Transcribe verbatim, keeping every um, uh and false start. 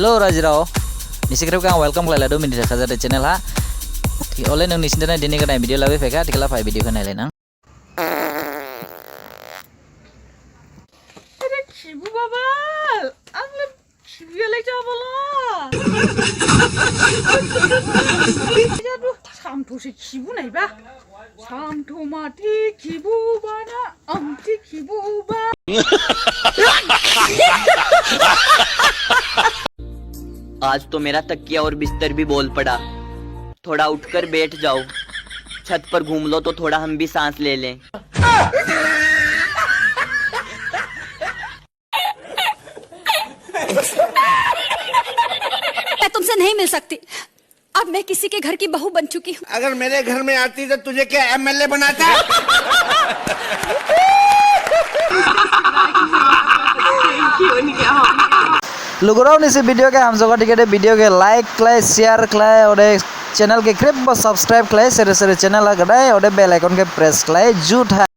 Hello rajirao, nisi khrip khe ang welcome khlailadu Minithai Khajade channel ha. Thik ole nung nisi thane dini gdain video labu phaikha, thikhala phai video khe nailainang. Are khibu baba, ang le khibu yalai jabala. Jadu samtho se khibu naiba. Samtho mati khibu bana, amti khibu ba. आज तो मेरा तकिया और बिस्तर भी बोल पड़ा। थोड़ा उठकर बैठ जाओ, छत पर घूम लो तो थोड़ा हम भी सांस ले लें। मैं तुमसे नहीं मिल सकती। अब मैं किसी के घर की बहू बन चुकी हूँ। अगर मेरे घर में आती तो तुझे क्या एमएलए बनाता? Lugurao, nisi video khe hamjaokha thikhade video khe like khlai, share khlai, ode channel khe khrip bo subscribe khlai, sere sere channel ha gdain, ode bell icon khe press khlai, juthai.